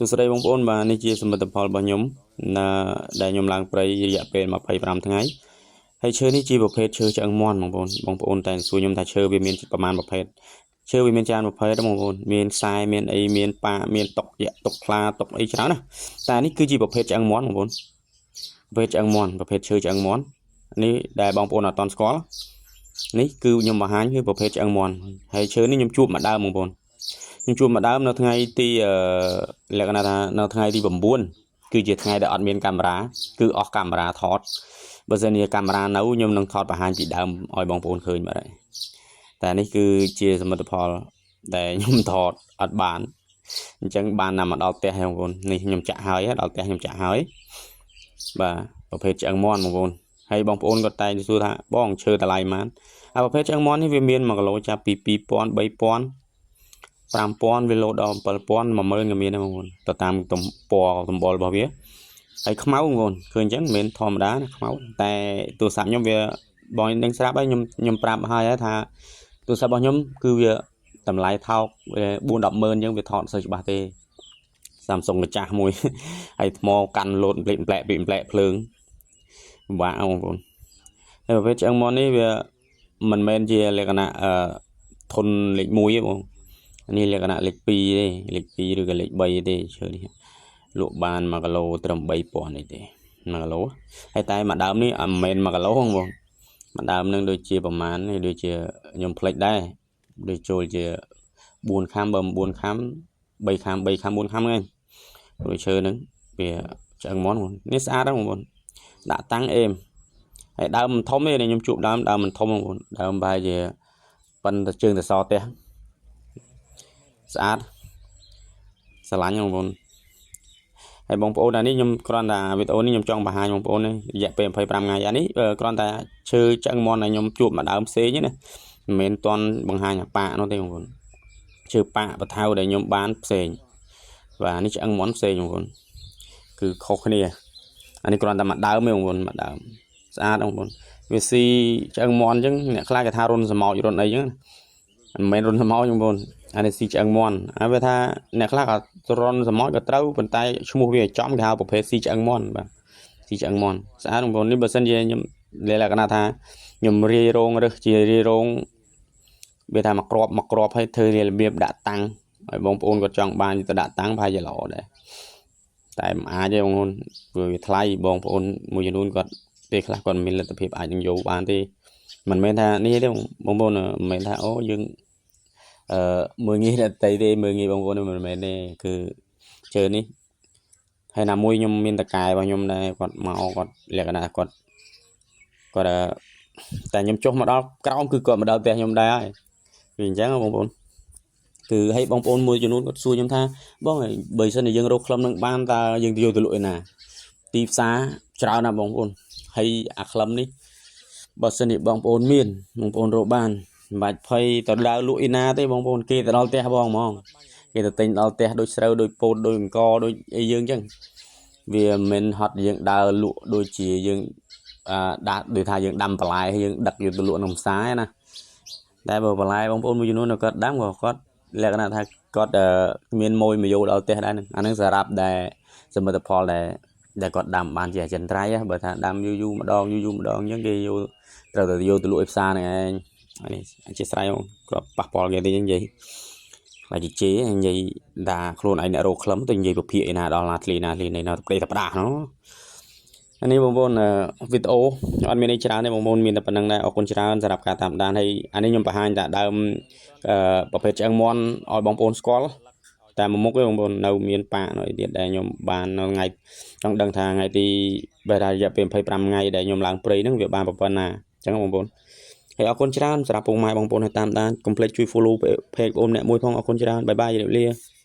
សួស្តីបងប្អូនបាទនេះជាសមិទ្ធផលរបស់ខ្ញុំណាដែលខ្ញុំឡើងព្រៃរយៈពេល25ថ្ងៃហើយឈើនេះជាប្រភេទឈើឆ្អឹងមាន់បងប្អូនបងប្អូនតែសួរខ្ញុំថាឈើវាមានប្រមាណប្រភេទឈើវាមានច្រើនប្រភេទបងប្អូនមានខ្សែមានអីមានប៉ាមានតុកយៈតុកខ្លាតុកអីច្រើនណាតែនេះគឺជាប្រភេទឆ្អឹងមាន់បងប្អូនប្រភេទឆ្អឹងមាន់ប្រភេទឈើឆ្អឹងមាន់នេះដែលបងប្អូនអត់ទាន់ស្គាល់នេះគឺខ្ញុំបង្ហាញគឺប្រភេទឆ្អឹងមាន់ហើយឈើនេះខ្ញុំជួបមកដើមបងប្អូនខ្ញុំជួបមកដើមនៅថ្ងៃទីលក្ខណៈថានៅថ្ងៃទី9គឺជាថ្ងៃដែលអត់មានកាមេរ៉ាគឺអស់កាមេរ៉ាថតបើសិនជាកាមេរ៉ានៅខ្ញុំនឹងថតបង្ហាញពីដើមឲ្យបងប្អូនឃើញបាទហើយតែនេះគឺជាសមិទ្ធផលដែលខ្ញុំថតអត់បានអញ្ចឹងបានណាមកដល់ផ្ទះហើយបងប្អូននេះខ្ញុំចាក់ហើយដល់ផ្ទះខ្ញុំចាក់ហើយបាទប្រភេទឆ្អឹងមាន់បងប្អូនហើយបងប្អូនក៏តែងសួរថាបងឈើតម្លៃប៉ុន្មានអាប្រភេទឆ្អឹងមាន់នេះវាមាន1គីឡូចាប់ពី2000 3000 5000វាលោដល់7000 10000ក៏មានដែរបងប្អូនទៅតាមទំពណ៌សម្បុររបស់វាហើយខ្មៅបងប្អូនឃើញអញ្ចឹងមិនមែនធម្មតាណាខ្មៅតែទូរស័ព្ទខ្ញុំវាបងនឹងស្រាប់ហើយខ្ញុំខ្ញុំប្រាប់ហើយថាទូរស័ព្ទរបស់ខ្ញុំគឺវាតម្លៃថោក4 10ម៉ឺនអញ្ចឹងវាថតមិនសូវច្បាស់ទេ Samsung ម្ចាស់មួយហើយថ្មកាន់លោតផ្លេកផ្លែកផ្លែកភ្លើងពិបាកបងប្អូនហើយប្រភេទឆ្អឹងមាន់នេះវាមិនមែនជាលក្ខណៈអឺធុនលេខ1ទេបងនេះលក្ខណៈលេខ2ទេលេខ2ឬក៏លេខ3ទេឈើនេះលក់បាន1គីឡូត្រឹម3000នេះទេ1គីឡូហើយតែមួយដើមនេះអត់មែន1គីឡូបងមួយដើមនឹងដូចជាប្រមាណនេះដូចជាខ្ញុំភ្លេចដែរដូចចូលជា4ខាំបើ9ខាំ3ខាំ3ខាំ4ខាំហ្នឹងឯងព្រោះឈើហ្នឹងវាឆ្អឹងមាន់នេះស្អាតហ្នឹងបងប្អូនដាក់តាំងអេមហើយដើមមិនធំទេខ្ញុំជួបដើមដើមមិនធំបងប្អូនដើមប្រហែលជាប៉ុនតែជើងទៅសផ្ទះស្អាតស្រឡាញ់បងប្អូនហើយបងប្អូនអានេះខ្ញុំគ្រាន់តែវីដេអូនេះខ្ញុំចង់បង្ហាញបងប្អូននេះរយៈពេល25ថ្ងៃអានេះគ្រាន់តែឈើឆ្អឹងមាន់ដែលខ្ញុំជួបមួយដើមផ្សេងណាមិនមែនតន់បង្ហាញអាប៉ាកនោះទេបងប្អូនឈើប៉ាកបថៅដែលខ្ញុំបានផ្សេងបាទនេះឆ្អឹងមាន់ផ្សេងបងប្អូនគឺខុសគ្នាអានេះគ្រាន់តែមួយដើមទេបងប្អូនមួយដើមស្អាតបងប្អូនវាស៊ីឆ្អឹងមាន់អញ្ចឹងអ្នកខ្លះគេថារុនសមោចរុនអីអញ្ចឹងមិនមែនរុនសមោចបងប្អូនអានេះស៊ីឆ្អឹងមាន់ហើយវាថាអ្នកខ្លះក៏រុនសមោចក៏ត្រូវប៉ុន្តែឈ្មោះវាចំគេហៅប្រភេទស៊ីឆ្អឹងមាន់បាទស៊ីឆ្អឹងមាន់ស្អាតបងប្អូននេះបើសិនជាខ្ញុំលក្ខណៈថាខ្ញុំរាយរងរើសជារាយរងវាថាមកក្របមកក្របឲ្យធ្វើរបៀបដាក់តាំងឲ្យបងប្អូនគាត់ចង់បានទៅដាក់តាំងប្រហែលជាល្អដែរតែមិនអាចទេបងប្អូនព្រោះវាថ្លៃបងប្អូនមួយចំនួនគាត់ពេលខ្លះគាត់មានលទ្ធភាពអាចនឹងយកបានទេមិនមែនថានេះទេបងប្អូនមិនមែនថាអូយើងអឺមើលងាយដតីទេមើលងាយបងប្អូនមិនមែនទេគឺជើនេះហើយណាមួយខ្ញុំមានតកែរបស់ខ្ញុំដែរគាត់មកគាត់លក្ខណៈគាត់គាត់តែខ្ញុំចុះមកដល់ក្រោមគឺគាត់មកដល់ផ្ទះខ្ញុំដែរហើយវាអញ្ចឹងបងប្អូនគឺឲ្យបងប្អូនមួយចំនួនគាត់សួរខ្ញុំថាបងបើសិនជាយើងរកខ្លឹមនឹងបានតើយើងយកទៅលក់ឯណាទីផ្សារច្រើនណាស់បងប្អូនហើយអាខ្លឹមនេះបើសិនជាបងប្អូនមានបងប្អូនរកបានមិនបាច់ភ័យទៅដើរលក់ឯណាទេបងប្អូនគេទៅដល់ផ្ទះបងហ្មងគេទៅទិញដល់ផ្ទះដូចស្រូវដូចពោតដូចអង្គដូចអីយើងអញ្ចឹងវាមិនហត់យើងដើរលក់ដូចជាយើងអឺដាក់ដូចថាយើងដាំបន្លែហើយយើងដឹកយកទៅលក់ក្នុងផ្សារណាតែបើបន្លែបងប្អូនមួយចំនួនគាត់ដាំក៏គាត់លក្ខណៈថាគាត់មានម៉ួយមកយកដល់ផ្ទះដែរហ្នឹងអាហ្នឹងសម្រាប់ដែលសមិទ្ធផលដែលដែលគាត់ដាំបានជាអចិន្ត្រៃយ៍បើថាដាំយូរយូរម្ដងយូរយូរម្ដងអញ្ចឹងគេយកត្រូវតែយកទៅលក់ឲ្យផ្សារហ្នឹងឯងនេះអធិស្ឋានគាត់ប៉ះពាល់គេទេនិយាយខ្លាចជាជេរនិយាយដាខ្លួនឯងអ្នករកខ្លឹមទៅនិយាយពភាកឯណាដល់ណាធ្លីណាធ្លីណាទៅប្តីទៅផ្ដាស់នោះអានេះបងប្អូនវីដេអូអត់មានអីច្រើនទេបងប្អូនមានតែប៉ុណ្្នឹងដែរអរគុណច្រើនសម្រាប់ការតាមដានហើយអានេះខ្ញុំបង្ហាញតែដើមប្រភេទឆ្អឹងមាន់ឲ្យបងប្អូនស្គាល់តែមួយមុខទេបងប្អូននៅមានប៉ាកនៅទៀតដែលខ្ញុំបាននៅថ្ងៃចង់ដឹងថាថ្ងៃទីបើថារយៈពេល25ថ្ងៃដែលខ្ញុំឡើងព្រៃហ្នឹងវាបានប៉ុណ្ណាអញ្ចឹងបងប្អូនហើយអរគុណច្រើនសម្រាប់ពុកម៉ែបងប្អូនដែលតាមដានកុំភ្លេចជួយ follow page បងប្អូនអ្នកមួយផងអរគុណច្រើន bye bye ជម្រាបលា។